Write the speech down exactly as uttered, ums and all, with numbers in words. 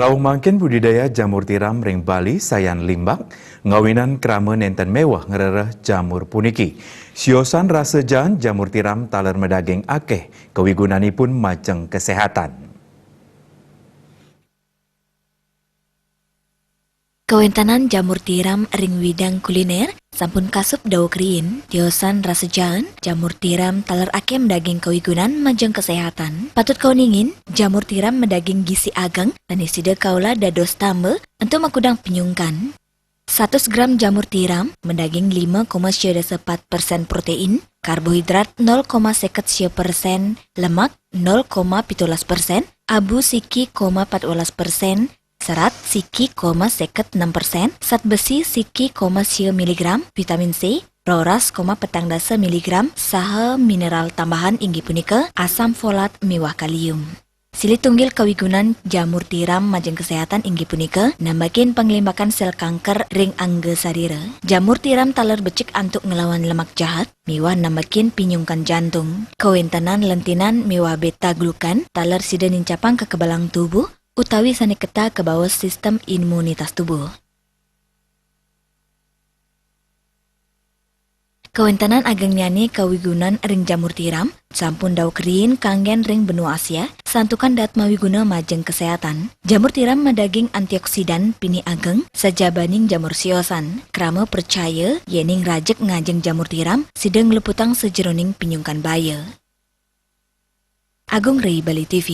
Mangkin budidaya jamur tiram ring Bali sayan limbak, ngawinan krama nenten meweh ngrereh jamur puniki. Siosan rasa jaan jamur tiram taler madaging akeh kawigunanipun majeng kesehatan. Kawentenan jamur tiram ring widang kuliner sampun kasup daweg riin, tiosan rasa jaan, jamur tiram taler akeh madaging kawigunan majeng kesehatan. Patut kauningin, jamur tiram madaging gizi ageng, sane sida kaula dados tamba antuk makudang pinyungkan. Satus gram jamur tiram madaging lima koma sia dasa pat persen protein, karbohidrat nol koma seket sia persen, lemak nol koma pitulas persen, abu siki koma patwelas persen, serat siki koma seket nem persen, zat besi siki koma sia miligram, vitamin C roras koma petang dasa miligram, saha mineral tambahan inggih punika asam folat miwah kalium. Silih tunggil kawigunan jamur tiram majeng kesehatan inggih punika nambakin panglimbakan sel kanker ring angga sarira. Jamur tiram taler becik antuk nglawan lemak jahat miwah nambakin pinyungkan jantung. Kawentenan lentinan miwah beta glukan taler sida nincapang kekebalan tubuh utawi sane keta kabaos sistem imunitas tubuh. Kawentenan agengnyane kawigunan ring jamur tiram sampun daweg riin kanggen ring benua Asia, santukan dat mawiguna majeng kesehatan. Jamur tiram madaging antioksidan pinih ageng sajabaning jamur siosan. Krama pracaya yening rajeg ngajeng jamur tiram, sida ngluputang sajeroning pinyungkan baya. Agung Rey, Bali T V.